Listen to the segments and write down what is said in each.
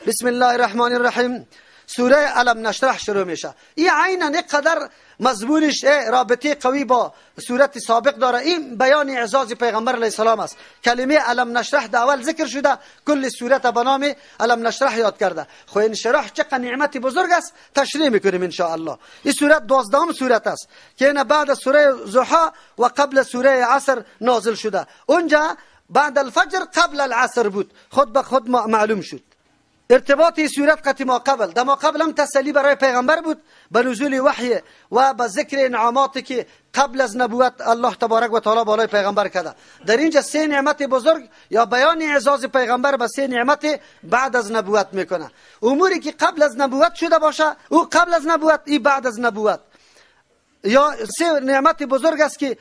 بسم الله الرحمن الرحیم. سوره الم نشرح شروع میشه. این عینا اینقدر مضمونش رابطه قوی با سورت سابق داره. این بیان اعزاز پیغمبر علیه السلام است. کلمه الم نشرح در اول ذکر شده، کل سورت به نام الم نشرح یاد کرده. خو انشراح چقدر نعمت بزرگ است تشریح میکنیم ان شاء الله. این سورت 12 سورت است که اینا بعد سوره ضحا و قبل سوره عصر نازل شده. اونجا بعد الفجر قبل العصر بود، خود به خود معلوم شد. ارتباط سورت قطع ما قبل، در ما قبل هم تسلی برای پیغمبر بود به نزول وحی و به ذکر انعاماتی که قبل از نبوت الله تبارک و تعالی بالای پیغمبر کرده. در اینجا سه نعمت بزرگ یا بیان اعزاز پیغمبر به سه نعمت بعد از نبوت میکنه. اموری که قبل از نبوت شده باشه او قبل از نبوت، ای بعد از نبوت. یا سه نعمت بزرگ است که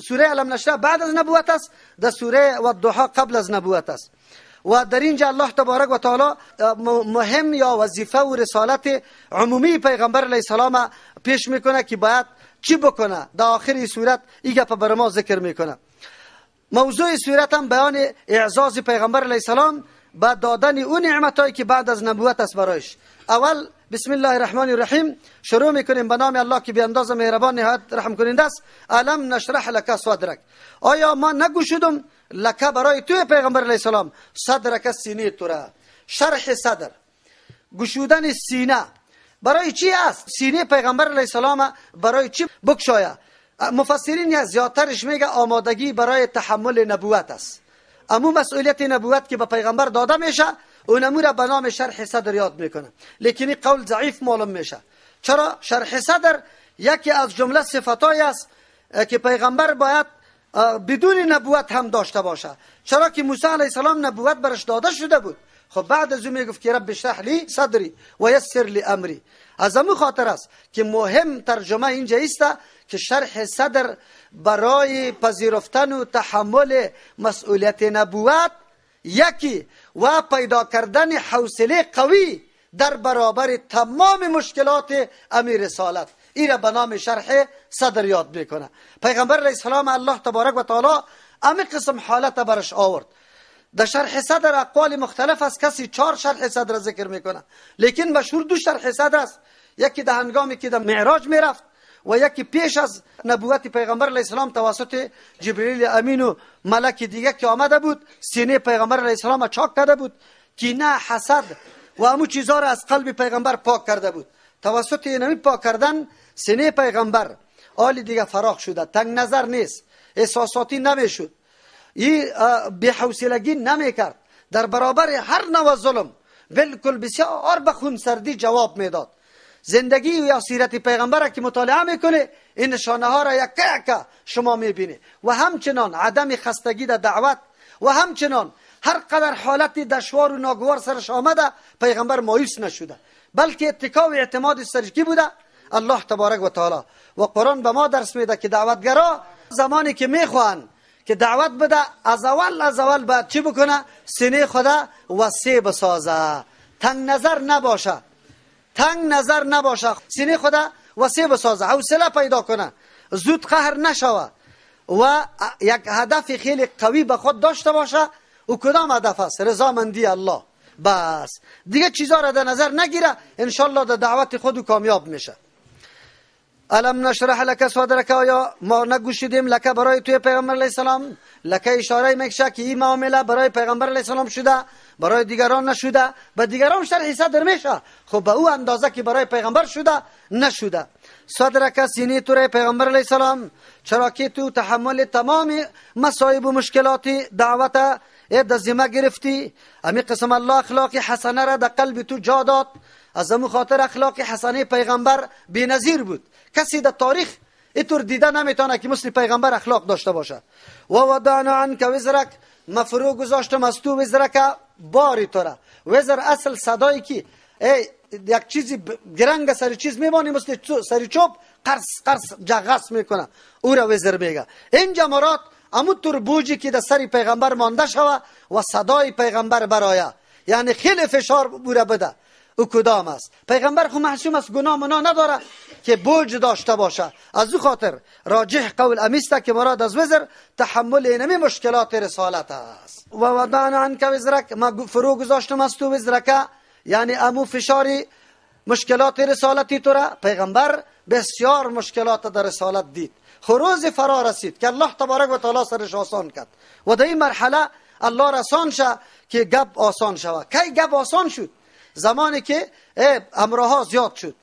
سوره الم نشرح بعد از نبوت است، در سوره والضحی قبل از نبوت است. و در اینجا الله تبارک و تعالی مهم یا وظیفه و رسالت عمومی پیغمبر علیه السلام پیش میکنه که باید چی بکنه. در آخر سورت این گپ بر ما ذکر میکنه. موضوع سورت هم بیان اعزاز پیغمبر علیه السلام با دادن اون نعمتایی که بعد از نبوت است برایش. اول بسم الله الرحمن الرحیم شروع میکنیم به نام الله که بی اندازه مهربان نهایت رحم کننده است. الم نشرح لک صدرک، آیا ما نگشودم لک برای توی پیغمبر علیه السلام صدرک سینه تو را. شرح صدر، گشودن سینه برای چی است؟ سینه پیغمبر علیه السلام برای چی بگشایه؟ مفسرین زیادترش میگه آمادگی برای تحمل نبوت است. امو مسئولیت نبوت که به پیغمبر داده میشه اونمو را به نام شرح صدر یاد میکنه. لیکن این قول ضعیف معلوم میشه. چرا؟ شرح صدر یکی از جمله صفتایی است که پیغمبر باید بدون نبوت هم داشته باشه. چرا که موسی علیه السلام نبوت برش داده شده بود. خب بعد از او میگفت که رب اشرح لی صدری و یسر لی امری. از امو خاطر است که مهم ترجمه اینجا است که شرح صدر برای پذیرفتن و تحمل مسئولیت نبوت یکی و پیدا کردن حوصله قوی در برابر تمام مشکلات امیر رسالت، این را به نام شرح صدر یاد میکنه. پیغمبر علیه السلام الله تبارک و تعالی امی قسم حالت برش آورد. در شرح صدر اقوال مختلف است، کسی 4 شرح صدر ذکر میکنه، لیکن مشهور 2 شرح صدر است. یکی در هنگامی که در معراج میرفت و یکی پیش از نبوت پیغمبر علیه السلام توسط جبرئیل امین و ملک دیگه که آمده بود سینه پیغمبر علیه السلام چاک کرده بود، کینه، حسد و امو چیزا را از قلب پیغمبر پاک کرده بود. توسط اینمی پاک کردن سینه پیغمبر آلی دیگه فراخ شده، تنگ نظر نیست، احساساتی نمیشد، این بی‌حوصلگی نمیکرد، در برابر هر نوع ظلم بالکل بسیار به خونسردی جواب میداد. زندگی یا سیرت پیغمبر که مطالعه میکنه این نشانه ها را یکه یکه شما میبینه. و همچنان عدم خستگی در دعوت و همچنان هر قدر حالت دشوار و ناگوار سرش آمده پیغمبر مایوس نشده، بلکه اتکا و اعتماد سرش کی بوده؟ الله تبارک و تعالی. و قرآن به ما درس میده که دعوتگرا زمانی که میخوان که دعوت بده از اول باید چی بکنه؟ سینه خدا وسیع بسازه، تنگ نظر نباشه، تنگ نظر نباشه، سینه خدا وسیع بسازه، حوصله پیدا کنه، زود قهر نشوه و یک هدف خیلی قوی به خود داشته باشه. و کدام هدف است؟ رضامندی الله. بس دیگه چیزا را در نظر نگیره، انشالله در دعوت خود کامیاب میشه. الم نشرح لک صدرک، آیا ما نگوشیدیم لک برای توی پیغمبر علیه السلام؟ لک اشاره میکشه که این معامله برای پیغمبر علیه السلام شده، برای دیگران نشده. به دیگران شرح صدر میشه، خب به او اندازه که برای پیغمبر شده نشده. صدرک سینه تو رای پیغمبر علیه السلام، چرا که تو تحمل تمام مصائب و مشکلات دعوت در ذمه گرفتی. امی قسم الله اخلاق حسنه را در قلب تو جا داد. از امو خاطر اخلاق حسنه پیغمبر بی‌نظیر بود. کسی در تاریخ اینطور دیده نمیتونه که مثل پیغمبر اخلاق داشته باشه. و وضعنا عنک وزرک، مفرو گذاشتم از تو وزرک باری تو را. وزر اصل صدایی که ای یک چیزی گرنگ سر چیز میمانی مثل سر چوب قرص قرص جغس میکنه، او را وزر میگه. اینجا مراد امو تور بوجی که در سر پیغمبر مانده شوه و صدای پیغمبر برایه، یعنی خیلی فشار او را بده. او کدام است؟ پیغمبر خو معصوم است، گناه منا نداره که بوج داشته باشه. از او خاطر راجح قول امیست که مراد از وزر تحمل اینمی مشکلات رسالت است. و وضعنا عنک وزرک، ما فرو گذاشتم از تو وزرک، یعنی امو فشاری مشکلات رسالتی تو را. پیغمبر بسیار مشکلات در رسالت دید، خروز فرا رسید که الله تبارک و تعالی سرش آسان کرد و در این مرحله الله رسان شه که گپ آسان شود. کی گپ آسان شد؟ زمانی که امرها زیاد شد،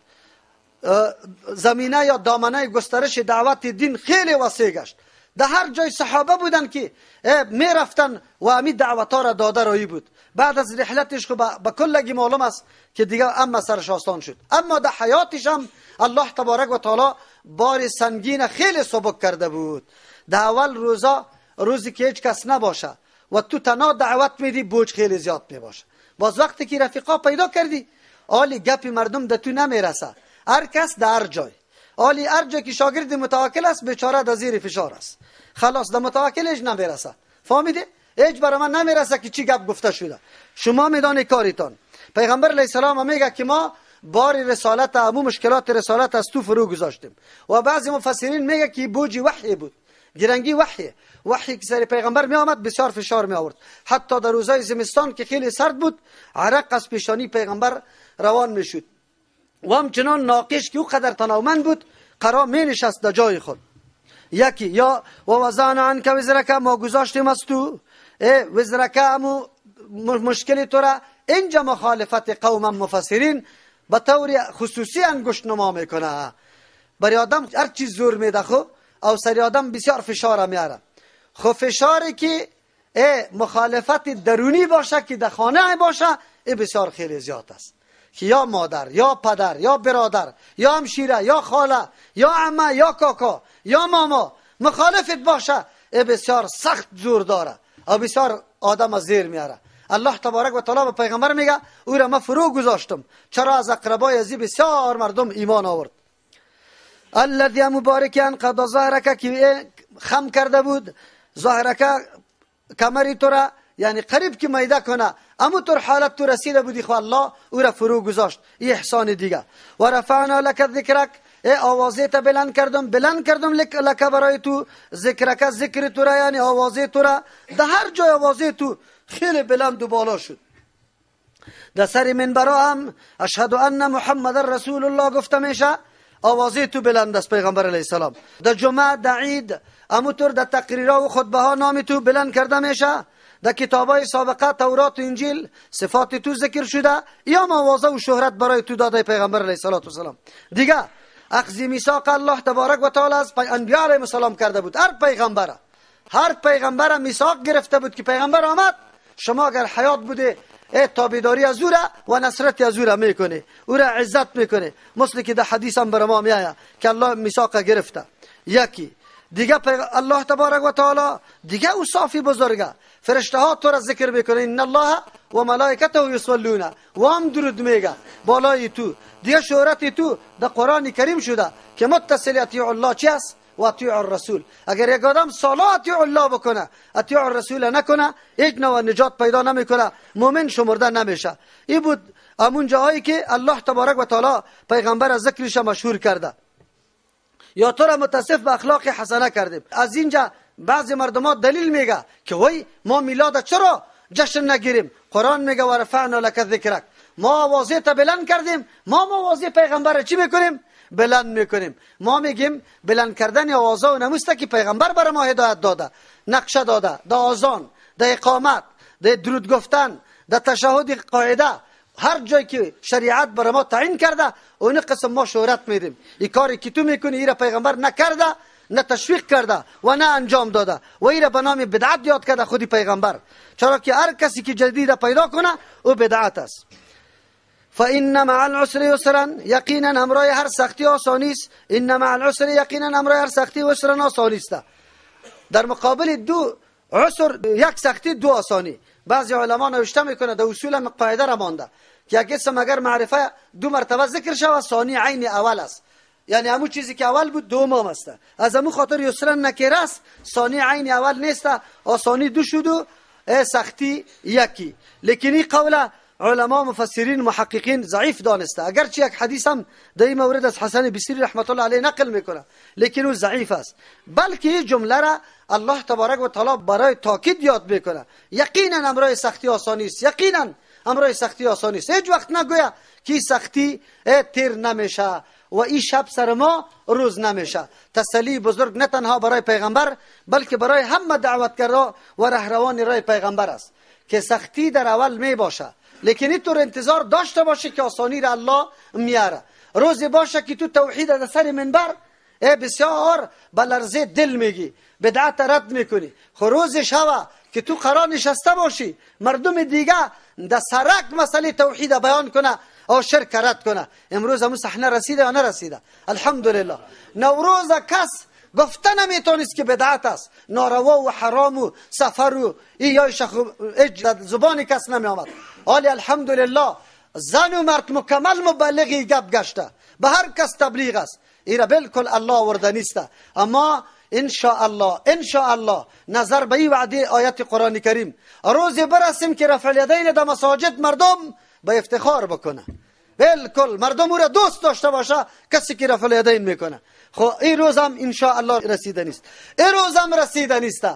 زمینه یا دامنه گسترش دعوت دین خیلی وسیع گشت. در هر جای صحابه بودن که می رفتن و امی دعوت ها را داده رایی بود. بعد از رحلتش خب به کلگی معلوم است که دیگه اما سرش آسان شد. اما در حیاتش هم الله تبارک و تعالی بار سنگین خیلی سبک کرده بود. در اول روزا، روزی که هیچ کس نباشه و تو تنها دعوت میدی، بوج خیلی زیاد میباشه. باز وقتی که رفیقا پیدا کردی، آلی گپ مردم در تو نمیرسه. هر کس در هر جای، آلی هر جای که شاگرد متوکل است بیچاره در زیر فشار است. خلاص در متوکلش نمیرسه. فهمیده؟ هیچ برای من نمیرسه که چی گپ گفته شده. شما میدانی کاریتان. پیغمبر علیه السلام میگه که ما بار رسالت، امو مشکلات رسالت از تو فرو گذاشتیم. و بعضی مفسرین میگه که بوجی وحی بود، گرنگی وحی، وحی که سر پیغمبر می آمد بسیار فشار می آورد. حتی در روزای زمستان که خیلی سرد بود، عرق از پیشانی پیغمبر روان میشد. و همچنان ناقش که او قدر تنومند بود قرار می نشست در جای خود. یکی یا و وضعنا عنک وزرک، ما گذاشتیم از تو وزرک، امو مشکل تو را. اینجا مخالفت قوم مفسرین به طور خصوصی انگشت نما میکنه. برای آدم هر چیز زور میده خو، او سری آدم بسیار فشار میاره. خو فشاری که مخالفت درونی باشه که در خانه باشه، ای بسیار خیلی زیاد است. که یا مادر یا پدر یا برادر یا همشیره یا خاله یا عمه یا کاکا یا ماما مخالفت باشه، ای بسیار سخت زور داره او بسیار آدم از زیر میاره. الله تبارک و تعالی به پیغمبر میگه او را ما فرو گذاشتم. چرا از اقربای ازی بسیار مردم ایمان آورد. الذی مبارک انقض ظهرک، که خم کرده بود ظهرک کمری تو را، یعنی قریب که میده کنه، اما طور حالت تو رسیده بودی، خو الله او را فرو گذاشت. این احسان دیگه. و رفعنا لک ذکرک، ای آوازه تا بلند کردم، بلند کردم لک برای تو، ذکرک ذکر تو را، یعنی آوازه تو را. در هر جای آوازه تو خیلی بلند و بالا شد. در سر منبرا هم اشهد ان محمد رسول الله گفته میشه، آوازه تو بلند است پیغمبر علیه السلام. در جمعه، در عید، اموتور در تقریرها و خطبه ها نام تو بلند کرده میشه. در کتابای سابقه تورات و انجیل صفات تو ذکر شده، یا آوازه و شهرت برای تو داده پیغمبر علیه السلام. دیگه اخذ میثاق الله تبارک و تعالی از انبیاء علیهم السلام کرده بود. هر پیغمبر میثاق گرفته بود که پیغمبر آمد، شما اگر حیات بوده تابعداری از او را و نصرت از او را میکنه، او را عزت میکنه، مثل که در حدیث هم بر ما میآید که الله میثاق گرفته. یکی دیگه الله تبارک و تعالی دیگه او صافی بزرگه، فرشته ها تو را ذکر میکنه، ان الله و ملائکته یصلون، و هم درود میگه بالای تو. دیگه شهرت تو در قرآن کریم شده که متصل اطیع الله چی است؟ و اطیع الرسول. اگر یک آدم صلاه اطیع الله بکنه، اطیع الرسول نکنه، هیچ نوع نجات پیدا نمیکنه، مؤمن شمرده نمیشه. این بود همون جاهایی که الله تبارک و تعالی پیغمبر از ذکرش مشهور کرده. یا تو را متصف به اخلاق حسنه کردیم. از اینجا بعضی مردمات دلیل میگه که وای ما میلاد چرا جشن نگیریم؟ قرآن میگه و رفعنا لک ذکرک، ما آوازه تا بلند کردیم، ما آوازه پیغمبر چی میکنیم؟ بلند میکنیم. ما میگیم بلند کردن آوازه و نموسته که پیغمبر برای ما هدایت داده، نقشه داده، در آذان، در اقامت، در درود گفتن، در تشهد قاعده، هر جایی که شریعت برای ما تعیین کرده اون قسم ما شهرت میدیم. این کاری که تو میکنی ایره پیغمبر نکرده، نه تشویق کرده و نه انجام داده و ایره به نام بدعت یاد کرده خودی پیغمبر. چرا که هر کسی که جدید پیدا کنه او بدعت است. فإن مع العسر یسرا، یقینا همراه هر سختی آسانی است. ان مع العسر، یقینا همراه هر سختی یسرا آسانی است. در مقابل دو عسر یک سختی دو آسانی. بعضی علما نوشته میکنه در اصول قاعده را مانده که یک اسم اگر معرفه دو مرتبه ذکر شود ثانی عین اول است، یعنی همون چیزی که اول بود دوم هم است. از همون خاطر یسرا نکره است، ثانی عین اول نیست، آسانی دو شد و سختی یکی. لیکن این قول علما مفسرین محققین ضعیف دانسته، اگرچه یک حدیث هم در این مورد از حسن بصری رحمت الله علیه نقل میکنه، لیکن او ضعیف است. بلکه این جمله را الله تبارک و تعالی برای تاکید یاد میکنه. یقینا امرای سختی آسانی است، یقینا امرای سختی آسانی است. هیچ وقت نگویا که سختی تیر نمیشه و این شب سر ما روز نمیشه. تسلی بزرگ نه تنها برای پیغمبر بلکه برای همه دعوتگرا و رهروان راه پیغمبر است که سختی در اول می باشه، لیکن اینطور انتظار داشته باشه که آسانی را الله میاره. روزی باشه که تو توحید در سر منبر بسیار به لرزه دل میگی، بدعت رد میکنی. خو روز شوه که تو قرار نشسته باشی مردم دیگه در سرک مسئله توحید بیان کنه او شرک رد کنه. امروز همون صحنه رسیده یا نرسیده؟ الحمدلله. نوروز کس گفته نمیتونست که بدعت است، ناروا و حرام و سفر و ای زبان کس نمی آمد. حالی الحمدلله زن و مرد مکمل مبلغی گپ گشته، به هر کس تبلیغ است. ایرا بالکل الله آورده نیست. اما ان شاء الله ان شاء الله نظر به این وعده آیت قرآن کریم روز برسیم که رفع الیدین در مساجد مردم به افتخار بکنه، بالکل مردم او را دوست داشته باشه کسی که رفع الیدین میکنه. خب این روز هم ان شاء الله رسیده نیست، این روز هم رسیده نیست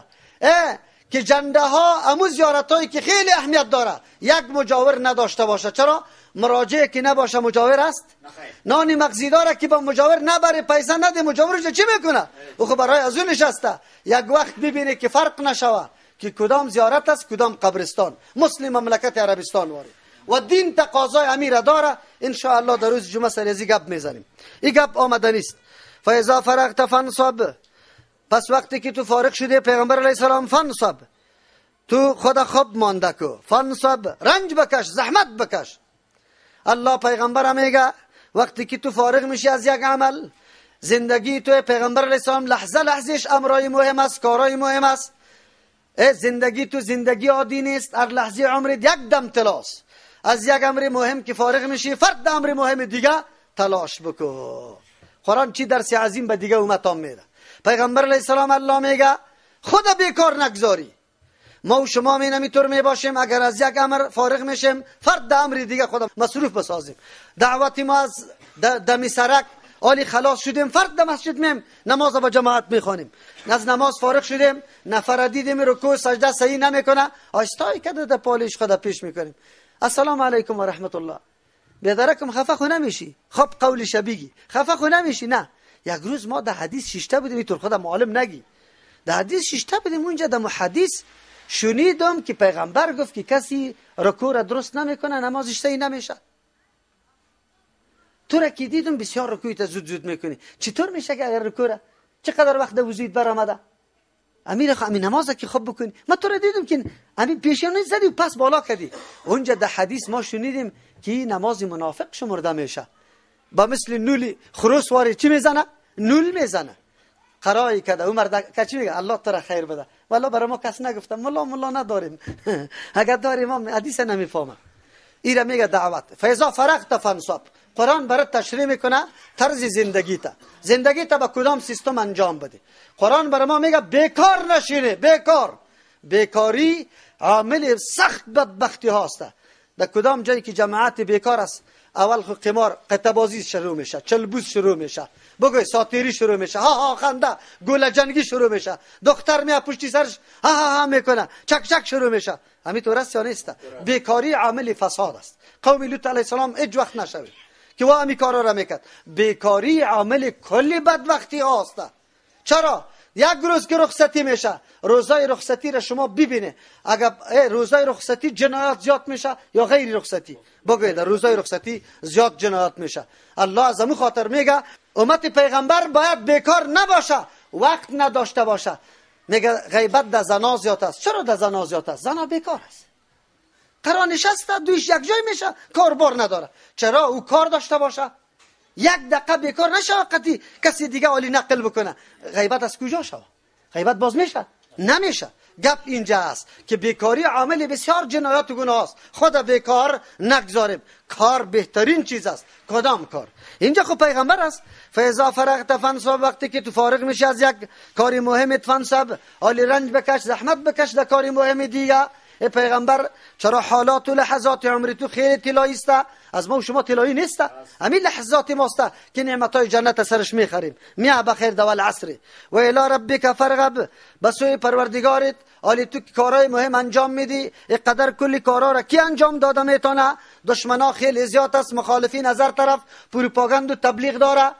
که جنده ها امو زیارت هایی که خیلی اهمیت داره یک مجاور نداشته باشه. چرا؟ مراجعه که نباشه مجاور است، نانی مغزی داره که با مجاور نبره، پیسه نده، مجاورش چی میکنه؟ او خب برای از اون نشسته. یک وقت ببینه که فرق نشوه که کدام زیارت است کدام قبرستان، مسلم مملکت عربستان واری و دین تقاضای امیر داره. ان شاء الله در روز جمعه سر از گپ میزنیم. این گپ آمده نیست. فاذا فرغت فانصب، پس وقتی که تو فارغ شده پیغمبر علیه السلام، فانصب، تو خدا خوب مانده کو، فانصب رنج بکش، زحمت بکش. الله پیغمبر میگه وقتی که تو فارغ میشی از یک عمل، زندگی تو پیغمبر علیه السلام لحظه لحظهش امرای مهم است، کارای مهم است. زندگی تو زندگی عادی نیست، هر لحظه عمرت یک دم تلاش. از یک امر مهم که فارغ میشی فرد امر مهم دیگه تلاش بکو. قرآن چی درس عظیم به دیگه امتام میده. پیغمبر علیه السلام الله میگه خدا بیکار نگذاری. ما و شما می نمیطور می باشیم اگر از یک امر فارغ میشیم فرد امر دیگه خدا مصروف بسازیم. دعوت ما از دمی سرک آلی خلاص شدیم فرد مسجد میم نماز با جماعت میخوانیم. از نماز فارغ شدیم نفر دیدیم رکوع سجده صحیح نمیکنه، آهسته که در پالش خدا پیش میکنیم، السلام علیکم و رحمت الله. بیادرکم خفه خو نمیشی، خب قولش بگی خفه خو نمیشی. نه، یک روز ما در حدیث ششته بودیم، اینطور خدا معلم نگی، در حدیث ششته بودیم، اونجا در حدیث شنیدم که پیغمبر گفت که کسی رکوع را درست نمیکنه نمازش صحیح نمیشه. تو را که دیدم بسیار رکوعت زود زود میکنی، چطور میشه که اگر رکوع را چقدر وقت وضویت برآمده امیر خو امین نماز که خوب بکنی؟ ما تو را دیدم که امین پیشانی زدی و پس بالا کردی. اونجا در حدیث ما شنیدیم که نماز منافق شمرده میشه، با مثل نولی خروس واری چی میزنه؟ نول میزنه. قرای کرده او مرد که چی میگه؟ الله تو را خیر بده. والله برای ما کس نگفته، ملا ملا نداریم اگر داریم ما حدیث نمیفهمه. ایره میگه دعوت فاذا فرغت فانصب. قرآن برات تشریح میکنه طرز زندگی تا، زندگی تا با کدام سیستم انجام بده. قرآن برای ما میگه بیکار نشینه، بیکار. بیکاری عامل سخت بدبختی هاست. در کدام جایی که جماعت بیکار است اول خو قمار قطعه بازی شروع میشه، چلبوز شروع میشه، بگوی ساتیری شروع میشه، ها ها خنده، گوله جنگی شروع میشه، دختر میاد پشتی سرش ها ها ها میکنه، چک چک شروع میشه. همین طور است یا نیست؟ بیکاری عامل فساد است. قوم لوط علیه السلام هیچ وقت نشوید که وا همی کارا را میکرد. بیکاری عامل کل بدبختی هاست. چرا؟ یک روز که رخصتی میشه، روزای رخصتی را شما ببینه، اگر روزای رخصتی جنایات زیاد میشه یا غیر رخصتی؟ بگوید روزای رخصتی زیاد جنایات میشه. الله از امو خاطر میگه امت پیغمبر باید بیکار نباشه، وقت نداشته باشه. میگه غیبت در زنا زیاد است. چرا در زنا زیاد است؟ زنا بیکار است، قرار نشسته دویش یک جای میشه، کاربار نداره. چرا او کار داشته باشه؟ یک دقیقه بیکار نشه قطعی کسی دیگه عالی نقل بکنه. غیبت از کجا شوه؟ غیبت باز میشه؟ نمیشه. گپ اینجا است که بیکاری عامل بسیار جنایات و گناه است. خدا بیکار نگذاریم. کار بهترین چیز است. کدام کار؟ اینجا خب پیغمبر است. فاذا فرغت فانصب، وقتی که تو فارغ میشی از یک کاری مهم فانصب، عالی رنج بکش، زحمت بکش در کاری مهم دیگه. ای پیغمبر چرا حالات و لحظات عمر تو خیلی طلایی است؟ از ما و شما طلایی نیست، همین لحظات ماست که نعمتای جنت سرش میخریم. میا بخیر دول عصر و الی ربک فرغب، به سوی پروردگارت. آلی تو کارهای مهم انجام میدی، اینقدر کلی کارا را کی انجام داده میتونه؟ دشمنا خیلی زیاد است، مخالفین از هر طرف پروپاگاند و تبلیغ داره.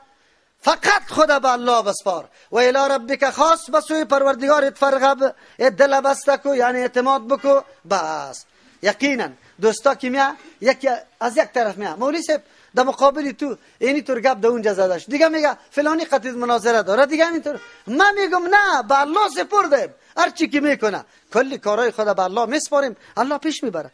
فقط خدا به الله بسپار. و الی ربک، خاص به سوی پروردگارت فرغب، دل بسته کو، یعنی اعتماد بکو. بس یقینا دوستا که میا یکی از یک طرف میا مولوی صاحب در مقابل تو اینی طور گپ در اونجا زدش، دیگه میگه فلانی قطعی مناظره داره، دیگه اینطور. من میگم نه، به الله سپردیم، هر چی که میکنه کلی کارهای خدا به الله میسپاریم، الله پیش میبره.